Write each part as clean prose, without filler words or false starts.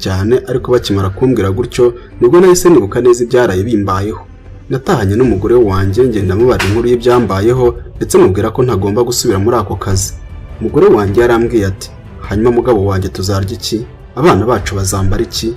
cyane, ariko bakimara kumbwira gutyo nibwo nahise nibuka neza ibyaraye bimbayeho. Natahanye n'umugore wanjye, ngenda mubara inkuru y'ibyambayeho, ndetse mubwira ko ntagomba gusubira muri ako kazi. Umugore wanjye yarambwiye ati: "Hanyuma mugabo wanjye, tuzarya iki? Abana bacu bazambara iki?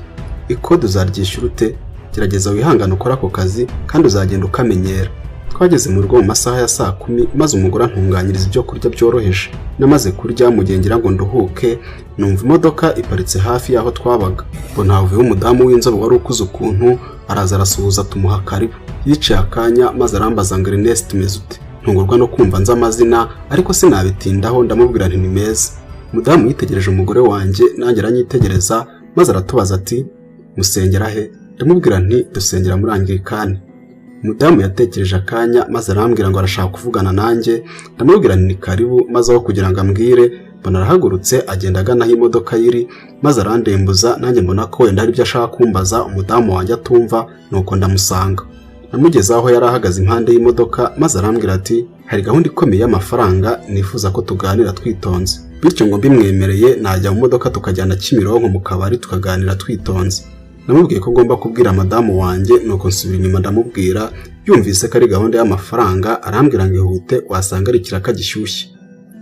Ikode uzaryishyura ute? Gerageza wihangane ukore ako kazi kandi uzagenda ukamenyera." Twageze mu rugo mu masaha ya saa 10, maze umugore antunganyiriza ibyo kurya byoroheje. Namaze kurya, mu gihe ngira ngo nduhuke, numva imodoka iparitse hafi y'aho twabaga. Mbona havuyeho umudamu w'inzobe wari ukuze ukuntu, araza arasuhuza, tumuha karibu. Yicaye akanya maze arambaza ngo: "Ernest, tumeze ute?" Ntungurwa no kumva nzi amazina, ariko sinabitindaho, ndamubwira nti: "Ni meza." Umudamu yitegereje umugore wanjye, nanjye aranyitegereza, maze aratubaza ati: "Musengera he?" Ndamubwira nti: "Dusengera muri Anglikani." Umudamu yatekereje akanya maze arambwira ngo arashaka kuvugana nanjye. Ndamubwira nti: "Ni karibu." Maze aho kugira ngo ambwire, mbona arahagurutse, agenda agana aho imodoka iri, maze arandembuza. Nanjye mbona ko wenda hari ibyo ashaka kumbaza umudamu wanjye atumva, nuko ndamusanga. Namugeze aho yari ahagaze impande y'imodoka, maze arambwira ati: "Hari gahunda ikomeye y'amafaranga nifuza ko tuganira twitonze." Bityo ngo mbimwemereye najya mu modoka tukajyana Kimironko mu kabari, tukaganira twitonze. Namubwiye ko ngomba kubwira madamu wanjye, nuko nsubira inyuma ndamubwira. Yumvise ko ari gahunda y'amafaranga, arambwira ngo: "Ihute, wasanga ari ikiraka gishyushye."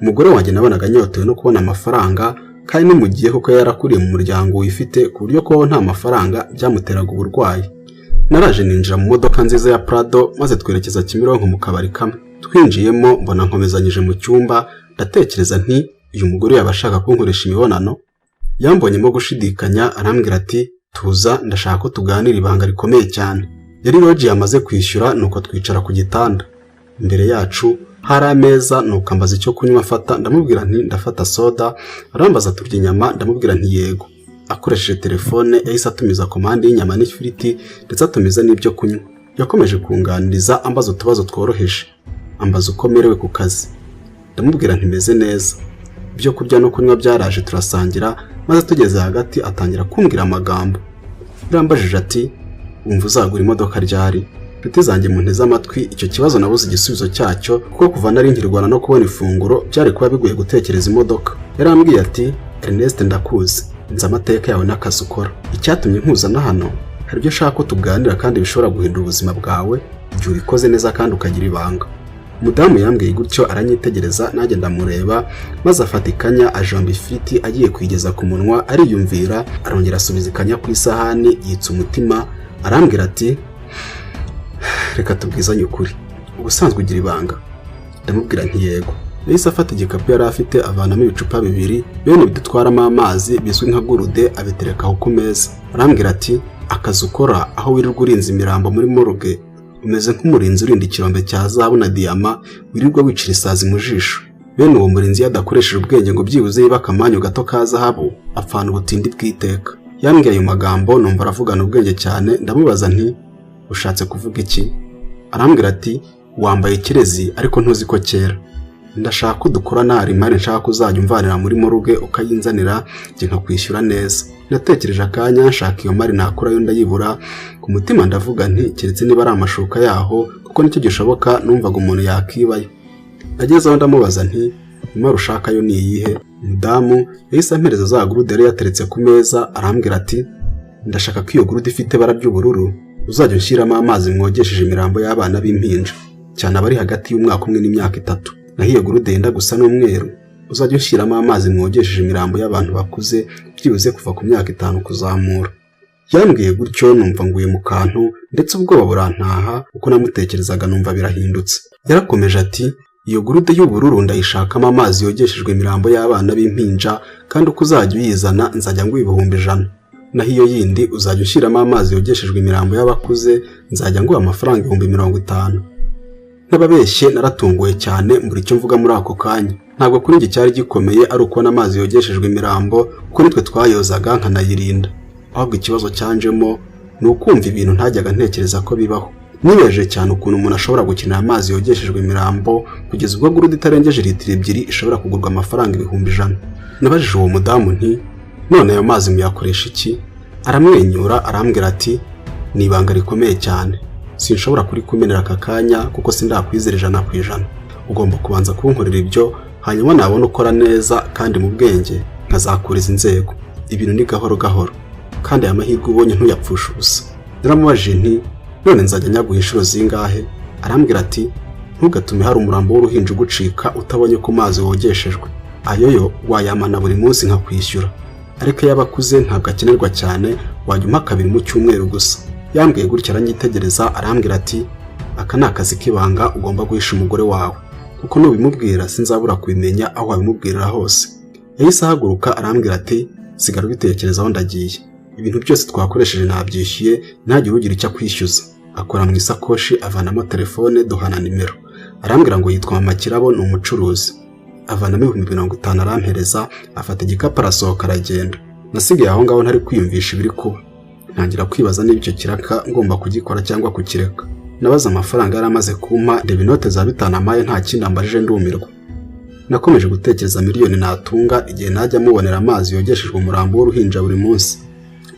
Umugore wanjye nabonaga anyotewe no kubona amafaranga, kandi ni mu gihe kuko yarakuriye mu muryango wifite, ku buryo kubaho nta mafaranga byamuteraga uburwayi. Naraje ninjira mu modoka nziza ya Prado, maze twerekeza Kimironko mu kabari kamwe. Twinjiyemo, mbona nkomezanyije mu cyumba. Ndatekereza nti: "Uyu mugore yaba ashaka kunkoresha imibonano?" Yambonyemo gushidikanya, arambwira ati: "Tuza, ndashaka ko tuganira ibanga rikomeye cyane." Yari lodge yamaze kwishyura, nuko twicara ku gitanda. Imbere yacu hari ameza, nuko ambaza icyo kunywa afata. Ndamubwira nti: "Ndafata soda." Arambaza: "Turya inyama?" Ndamubwira nti: "Yego." Akoresheje telefone yahise atumiza komande y'inyama n'ifiriti, ndetse atumiza n'ibyo kunywa. Yakomeje kunganiriza, ambaza utubazo tworoheje, ambaza uko merewe ku kazi. Ndamubwira nti: "Meze neza." Ibyo kurya no kunywa byaraje, turasangira, maze tugeze hagati atangira kumbwira amagambo. Yarambajije ati: "Wumva uzagura imodoka ryari?" Inshuti zanjye munteze amatwi, icyo kibazo nabuze igisubizo cyacyo, kuko kuva nari nkirwana no kubona ifunguro byari kuba bigoye gutekereza imodoka. Yarambwiye ati: "Ernest, ndakuzi, nzi amateka yawe n'akazi ukora. Icyatumye nkuzana hano, hari ibyo nshaka ko tuganira kandi bishobora guhindura ubuzima bwawe igihe ubikoze neza kandi ukagira ibanga." Umudamu yambwiye gutyo, aranyitegereza, nanjye ndamureba, maze afata ikanya, ajomba ifiriti agiye kuyigeza ku munwa, ariyumvira, arongera asubiza ikanya ku isahani, yitsa umutima, arambwira ati: "Reka tubwizanye ukuri, ubusanzwe ugira ibanga?" Ndamubwira nti: "Yego." Yahise afata igikapu yari afite, avanamo ibicupa bibiri bene bidutwaramo amazi bizwi nka gurude, abitereka aho ku meza. Arambwira ati: "Akazi ukora, aho wirirwa urinze imirambo muri morgue, umeze nk'umurinzi urinda ikirombe cya zahabu na diyama, wirirwa wicira isazi mu jisho. Bene uwo murinzi iyo adakoresheje ubwenge ngo byibuze yibe akamanyu gato ka zahabu, apfana ubutindi bw'iteka." Yambwiye ayo magambo numva aravugana ubwenge cyane. Ndamubaza nti: "Ushatse kuvuga iki?" Arambwira ati: "Wambaye ikirezi ariko ntuzi ko cyera. Ndashaka ko dukorana, hari imari nshaka ko uzajya umvanira muri morgue ukayinzanira, njye nkakwishyura neza." Natekereje akanya, nshaka iyo mari nakurayo ndayibura. Ku mutima ndavuga nti: "Keretse niba ari amashuka yaho, kuko nicyo gishoboka numvaga umuntu yakibayo." Ageze aho ndamubaza nti: "Imari ushakayo ni iyihe?" Umudamu yahise ampereza za gurude yari yateretse ku meza, arambwira ati: "Ndashaka ko iyo gurude ifite ibara ry'ubururu uzajya ushyiramo amazi mwogesheje imirambo y'abana b'impinja, cyane abari hagati y'umwaka 1 n'imyaka 3. Naho iyo gurude yenda gusa n'umweru, uzajya ushyiramo amazi mwogesheje imirambo y'abantu bakuze, byibuze kuva ku myaka 5 kuzamura." Yambwiye gutyo numva nguye mu kantu, ndetse ubwoba burantaha. Uko namutekerezaga numva birahindutse. Yarakomeje ati: "Iyo gurude y'ubururu ndayishakamo amazi yogeshejwe imirambo y'abana b'impinja, kandi uko uzajya uyizana nzajya nguha 100,000. Naho iyo yindi uzajya ushyiramo amazi yogeshejwe imirambo y'abakuze, nzajya nguha amafaranga 50,000." N'ababeshye, naratunguwe cyane, mbura icyo mvuga muri ako kanya. Ntabwo kuri njye cyari gikomeye ari ukubona amazi yogeshejwe imirambo, kuko nitwe twayozaga nkanayirinda. Ahubwo ikibazo cyanjemo ni ukumva ibintu ntajyaga ntekereza ko bibaho. Nibaje cyane ukuntu umuntu ashobora gukenera amazi yogeshejwe imirambo, kugeza ubwo gurude itarengeje litiro 2 ishobora kugurwa amafaranga 100,000. Nabajije uwo mudamu nti: "None ayo mazi muyakoresha iki?" Aramwenyura, arambwira ati: "Ni ibanga rikomeye cyane, sinshobora kurikumenera aka kanya kuko sindakwizera 100%. Ugomba kubanza kunkorera ibyo, hanyuma nabona ukora neza kandi mu bwenge nkazakuriza inzego. Ibintu ni gahoro gahoro." Kandi aya mahirwe ubonye ntuyapfushe ubusa." Naramubajije nti: "None nzajya nyaguha inshuro zingahe?" Arambwira ati: "Ntugatume hari umurambo w'uruhinja ugucika utabonye ku mazi wogeshejwe. Ayo yo wayamana buri munsi nkakwishyura, ariko iyo aba akuze ntabwo akenerwa cyane, wajya umpa kabiri mu cyumweru gusa." Yambwiye gutya aranyitegereza, arambwira ati: "Aka ni akazi k'ibanga ugomba guhisha umugore wawe, kuko nubimubwira sinzabura kubimenya aho wabimubwirira hose." Yahise ahaguruka arambwira ati: "Sigara ubitekerezaho, ndagiye. Ibintu byose twakoresheje nabyishyuye, ntagire ugira icyo akwishyuza." Akora mu isakoshi avanamo telefone, duhana nimero, arambwira ngo yitwa Mama Kirabo, ni umucuruzi. Avanamo 50,000 arampereza, afata igikapu arasohoka aragenda. Nasigaye aho ngaho ntari kwiyumvisha ibiri kuba, ntangira kwibaza niba icyo kiraka ngomba kugikora cyangwa kukireka. Nabaze amafaranga yari amaze kumpa, ndeba inote za 5 amaye nta kindi ambajije, ndumirwa. Nakomeje gutekereza miliyoni natunga igihe najya mubonera amazi yogeshejwe umurambo w'uruhinja buri munsi,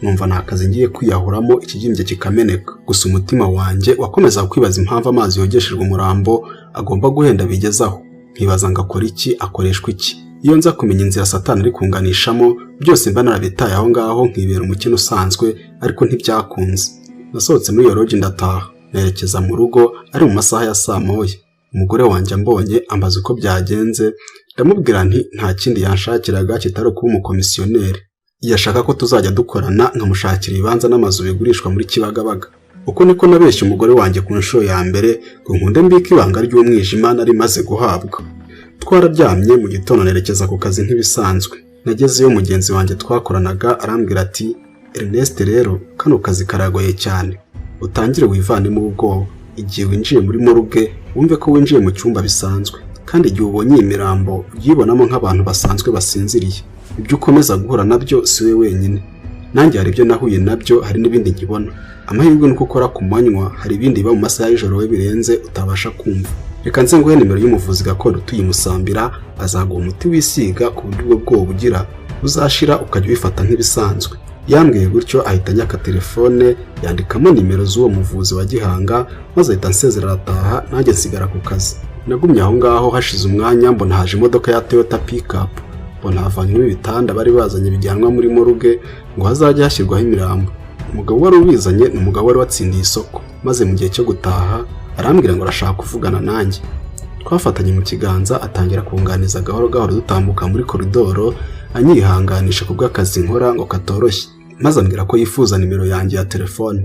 numva nta kazi ngiye kwiyahuramo ikibyimbye kikameneka. Gusa umutima wanjye wakomeza kwibaza impamvu amazi yogeshejwe umurambo agomba guhenda bigezaho, nkibaza ngo akora iki, akoreshwa iki? Iyo nza kumenya inzira Satani ari kunganishamo, byose mba narabitaye aho ngaho nkibera umukino usanzwe, ariko ntibyakunze. Nasohotse muri iyo lodge ndataha, nerekeza mu rugo ari mu masaha ya saa moya. Umugore wanjye ambonye ambaza uko byagenze, ndamubwira nti nta kindi yanshakiraga kitari ukuba umukomisiyoneri, yashaka ko tuzajya dukorana nkamushakira ibibanza n'amazu bigurishwa muri Kibagabaga. Uko niko nabeshye umugore wanjye ku nshuro ya mbere ngo nkunde mbike ibanga ry'umwijima nari maze guhabwa. Twararyamye, mu gitondo nerekeza ku kazi nk'ibisanzwe. Nagezeyo mugenzi wanjye twakoranaga arambwira ati: "Ernest, rero kano kazi karagoye cyane, utangire wivanemo ubwoba. Igihe winjiye muri morgue wumve ko winjiye mu cyumba bisanzwe, kandi igihe ubonye iyi mirambo uyibonamo nk'abantu basanzwe basinziriye. Ibyo ukomeza guhura nabyo si we wenyine, nanjye hari ibyo nahuye nabyo, hari n'ibindi nkibona. Amahirwe nuko ukora ku manywa, hari ibindi biba mu masaha y'ijoro we birenze utabasha kumva. Reka nze nguhe nimero y'umuvuzi gakondo utuye i Musambira, azaguha umuti wisiga ku buryo ubwo bwoba ugira buzashira, ukajya ubifata nk'ibisanzwe." Yambwiye gutyo ahita anyaka telefone, yandikamo nimero z'uwo muvuzi wa gihanga, maze ahita ansezera arataha, nanjye nsigara ku kazi. Nagumye aho ngaho, hashize umwanya mbona haje imodoka ya Toyota pickup, mbona havanywemo ibitanda bari bazanye bijyanwa muri morgue ngo hazajye hashyirwaho imirambo. Umugabo wari ubizanye ni umugabo wari watsindiye isoko, maze mu gihe cyo gutaha arambwira ngo arashaka kuvugana nanjye. Twafatanye mu kiganza, atangira kunganiza gahoro gahoro dutambuka muri koridoro, anyihanganisha ku bw'akazi nkora ngo katoroshye, maze ambwira ko yifuza nimero yanjye ya telefone.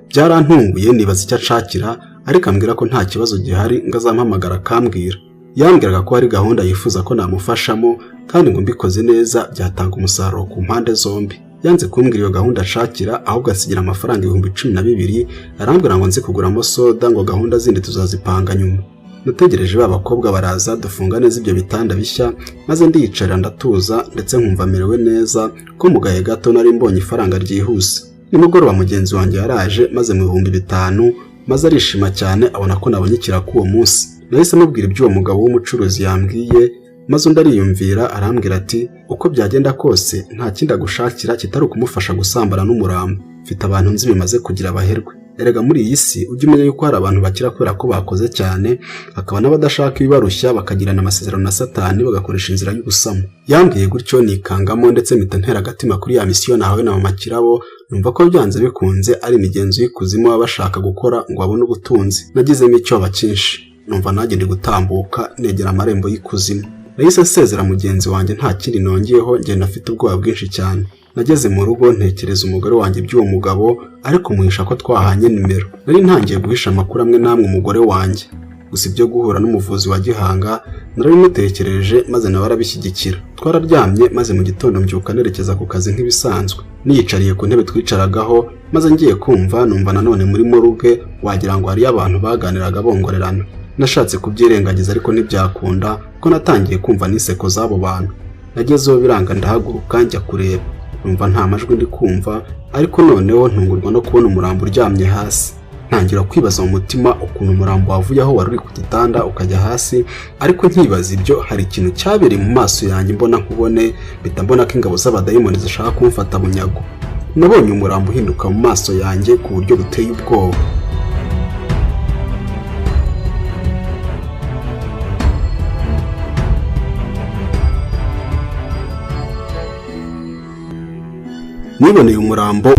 Byarantunguye, nibaza icyo anshakira, ariko ambwira ko nta kibazo gihari ngo azampamagara akambwira. Yambwiraga ko hari gahunda yifuza ko namufashamo, kandi ngo mbikoze neza byatanga umusaruro ku mpande zombi. Yanze kumbwira iyo gahunda ashakira, ahubwo asigira amafaranga 12,000, arambwira ngo nze kuguramo soda, ngo gahunda zindi tuzazipanga nyuma. Nategereje ba bakobwa baraza, dufunga neza ibyo bitanda bishya, maze ndiyicarira ndatuza, ndetse nkumva merewe neza ko mu gahe gato nari mbonye ifaranga ryihuse. Nimugoroba mugenzi wanjye yaraje, maze mu 5000, maze arishima cyane, abona ko nabonye ikiraka uwo munsi. Nahise amubwira iby'uwo mugabo w'umucuruzi yambwiye, maze undi ariyumvira arambwira ati: "Uko byagenda kose nta kindi agushakira kitari ukumufasha gusambana n'umurambo. Mfite abantu nzi bimaze kugira abaherwe. Erega muri iyi si ujye umenya yuko hari abantu bakira kubera ko bakoze cyane, hakaba n'abadashaka ibibarushya bakagirana amasezerano na Satani bagakoresha inzira y'ubusamo." Yambwiye gutyo nikangamo, ndetse mpita ntera agatima kuri ya misiyo nahawe na Mama Kirabo, numva ko byanze bikunze ari imigenzo y'ikuzimu baba bashaka gukora ngo babone ubutunzi. Nagizemo icyoba cyinshi, numva nanjye ndi gutambuka negera amarembo y'ikuzimu. Nahise nsezera mugenzi wanjye, nta kindi nongeyeho, ngenda afite ubwoba bwinshi cyane. Nageze mu rugo ntekereza umugore wanjye iby'uwo mugabo, ariko muhisha ko twahanye nimero. Nari ntangiye guhisha amakuru amwe n'amwe umugore wanjye. Gusa ibyo guhura n'umuvuzi wa gihanga narabimutekereje, maze nawe arabishyigikira. Twararyamye, maze mu gitondo mbyuka nerekeza ku kazi nk'ibisanzwe. Niyicariye ku ntebe twicaragaho, maze ngiye kumva numva nanone muri morgue wagira ngo hariyo abantu baganiraga bongorerana. Nashatse kubyirengagiza ariko ntibyakunda, kuko natangiye kumva n'inseko z'abo bantu. Nagezeho biranga, ndahaguruka njya kureba, numva nta majwi ndi kumva, ariko noneho ntungurwa no kubona umurambo uryamye hasi. Ntangira kwibaza mu mutima ukuntu umurambo wavuye aho wari uri ku gitanda ukajya hasi, ariko nkibaza ibyo hari ikintu cyabereye mu maso yanjye mbona nkubone, mpita mbona ko ingabo z'abadayimoni zishaka kumfata bunyago. Nabonye umurambo uhinduka mu maso yanjye ku buryo buteye ubwoba. Niboneye umurambo